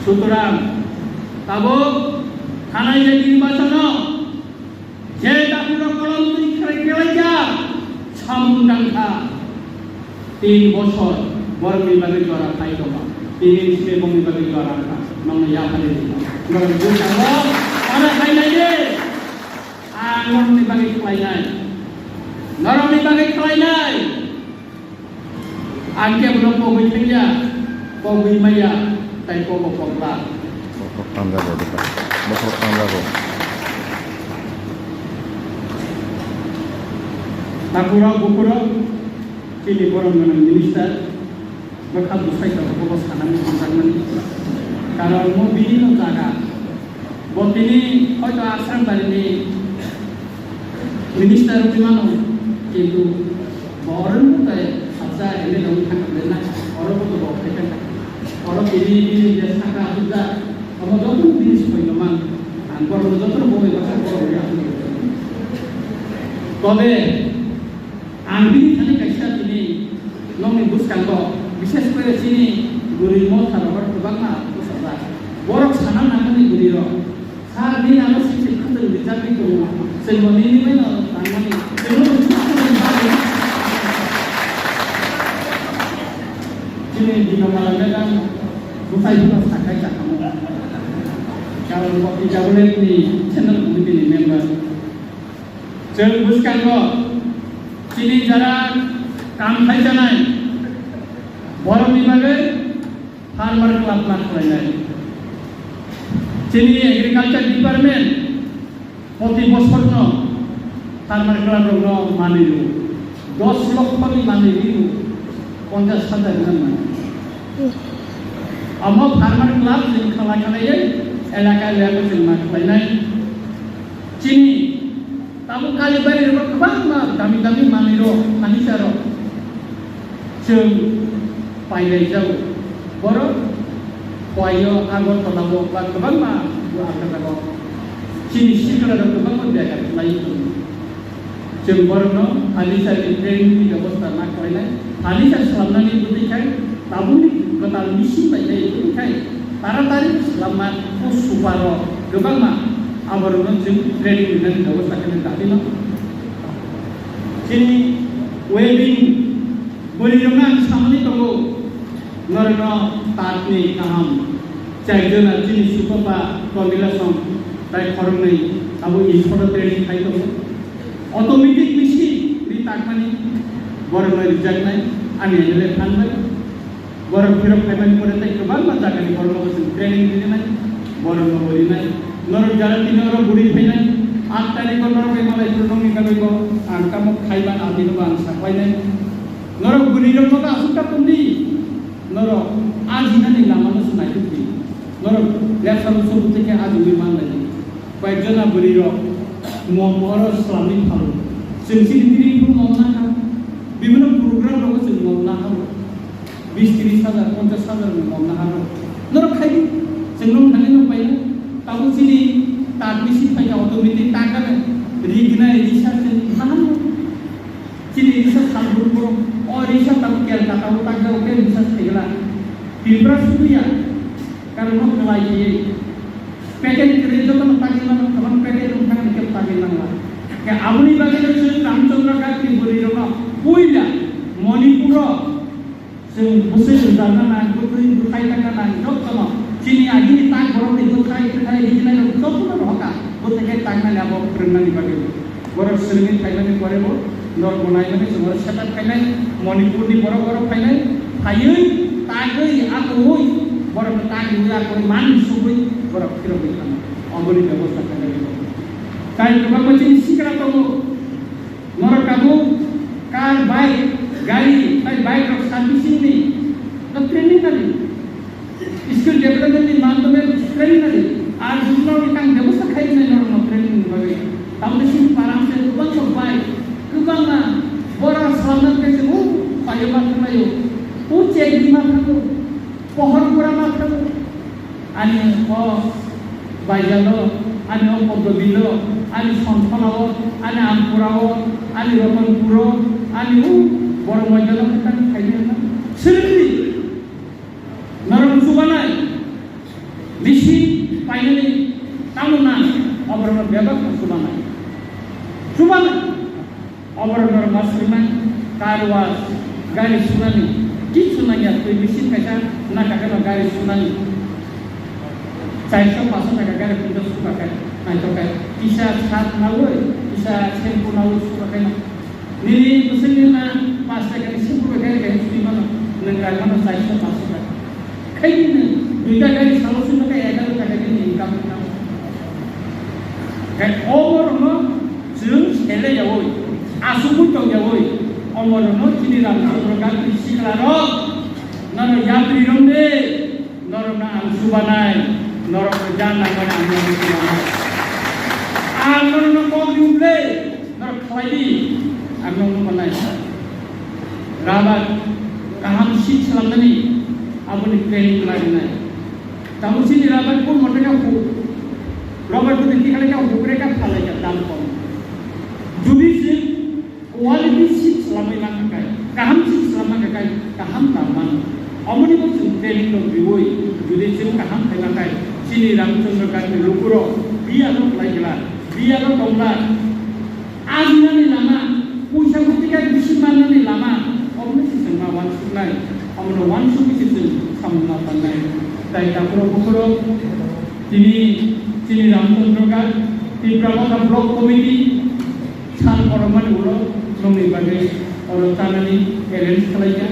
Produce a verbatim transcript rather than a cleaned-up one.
Sutorang tabuk thanai je nirbachano je dakurok kolom twi khlai khlaijak samung tangkha. Tin bosor borokni bagwi jora khai tongma. Tini sini bongni bagwi jora wngkha. Nongno yaphari di. Borok bwskango aro khainai de. Ang norokni bagwi khlainai. Norokni bagwi khlainai. Ang kebono pogwi thangya, pogwi maya, tai pogo pogba. Bokhorok tangjago, bokhorok tangjago. Takurok, bukurok, chini borom gwnang minister, bwkha bwsai tongo, bobo sanani hamjakmani. Karon mo bini no jaga. Bo tini hoito Asrambari ni minister wngwi mano, kintu bo oro no tai sabja M L A wngwi thangkha ble na, oro bo to bo khai thangkha. Oro tini bini je saka asukjak, omo joto no bini soi no man, ang borok no joto no bo bai baksa borok bai asuk. Tobe, Ang bini thani kaisa tini nokni bwskango, bishes kore chini bwrwi motha rohor kwbangma bwsajak. Borok sana nangmani bwrwi rok. Sir, nini ano sisi khatung rijak ri tongo. Chwngbo nini bai no tangmani. Chwngno bwsajak bagwi. Chini Dinamala madam bwsai phano sakai chakamo. Karon bo P W F ni Central Committee ni member. Chwng bwskango chini jara kam khai chanai borokni bagwi farmer club ma khlainai. Chini agriculture department proti bosorno farmer club rokno manwi rwo, dos lokho ni manwi rwo, ponchash hajar rwna nang. Omo farmer club chwng khlai khlaiwi elaka elaka chwng ma khlainai. Chini tabuk Kalibari rok kwbangma dami dami manwi rok, furniture rok chwng pailai jago. Borok Khowai o, Agartala o ba kwbangma bo Agartala o chini sikla rok kwbangma bega khlai tongo. Chwng borokno furniture ni training ni bebosta ma khlainai. Furniture swlamnani bwtwi khai tabukni kwtal machine bai khe bwtwi khai taratari swlamma o super rok kwbangma aborokno chwng training rinani bebosta khe dabi no. Chini weaving bwrwi rokno ang samani tongo, norokno tatni kaham chai jona chini sukopa Tondila song tai khoroknwi abo Isoro training khai tongo. Automatic machine ri takmani borokno rijaknai ani M L A phan bai. Borok phirok phaimani pore tei kwbangma jagani borokno chwng training rinai, borokno bo rinai. Norok jara tini oro bwrwi phainai, aat tarikh o norok bai malai phuru nokni bagwi bo ang tamo khaiba, abini bo ang saklainai. Norok bwrwi rokno aswk ta tongdi, norok ajinani lamano se naitukdi. Norok lepsa bwswk bwtwi khe ajiwi manlaidi. Koyekjona bwrwi rok mom oro swlamwi phalo. Chwng chini tini phuru mom nakha. Bibino program rogo chwng mom nakha. Bis tris hajar, ponchash hajar ni mom nakha. Norok khaidi. Chwng nung thani nung paina. Tabuk chini tatni si phaikha automatic ta gana. Rignai risa chwng naham. Chini risa salbur boro. O risa tabuk Kolkata o ta gana, o ke risa thai gana. Tripura sudu ya. Karon no kwlai khe packet kwrwi jotono tagwi mano, kwbang packet wng thang hwnkhe tagwi mangla. Khe aboni bagwi no chwng Ramchandra Ghat ni bwrwi rokno puila Manipur o chwng bwswk rwjakna nang, bwtwi bwthai tangna nang, jotono chini agini tak borok ni bwthai kwthai rijinai rok jotono rohorkha, bwthai khe tangnani abo phwrwngnani bagwi. Borok swrwngwi phaimani pore bo norok bo naimani chwng oro setup khainai, Manipurni borok oro phainai, phaiwi tagwi akowi borokno tagwi akowi manwi sugwi borok phirogwi thangwi oboni bebosta khainai. Tai kwbangma chini sikra tongo, norok tabuk car, bike, gari tai bike rok servicing ni no training nani. Skill development ni mandate training nani, ar jumno ni kang bebosta khai nai norok no training ni bagwi. Tamni sini param se kwbang kok bai, kwbang na bora salna ke se u payo ma thanglayo, u chekdi ma thango, pohor pura ma thango. Ani o Baijalo, ani o Podobilo, ani Sontholao, ani Ampurao, ani Rotonpuro, ani u Borok Baijalo khe tang khai nai na. Sirikri. Norok chubanai. Bisi painani tamo na, oborokno bebak no chubanai. Chubanai. Oborokno rwma swrwngnai, car wash, gari sunani, kichu nangya, twi machine kaisa nakha kheno gari sunani. Chairso paso taka gari pinto suka khai, naithok khai. Kisa sat nawi, kisa shampoo nawi suka khai. Nini bwswkni na pash taka ni shampoo bai gari gari sui mano, nwng rai mano chairso paso taka. Khaini nwng duita gari salo sui mano, egaro taka nini income khna. Khai oborokno chwng sele yawi, asugwi tong yawi, oborokno chini Ramchandra Gandhi siklarok, nono yapri romde, norokno ang chubanai, norokno jan nangmani ang norokno chubanai. Ang norokno kok di uble, norok khlai di, ang norokno manai. Rubber kaham seed slamnani aboni training khlai rinai. Tamo chini rubber kung moto khe hu, rubber kung tikhala khe hu kre kha phalai kha dam kom. Jodi se quality seed slamwi man kha kai, kaham seed slam man kha kai, kaham dam man. Omoni bo chwng training rok riwi, jodi chwng kaham khaima kai, chini Ramchandra Gandhi lukurok biya no khlai gla, biya no tongla. Ajinani lama, puisa butika bisi mannani lama, omoni se chwng ma wansuknai, omono wansukwi se chwng samung ma tannai. Tai takhurok bukhurok, tini chini Ramchandra Ghat, Tipra Motha Block Committee, sal korokmani ulo nongni bagwi oro chanani arrange khlaikha.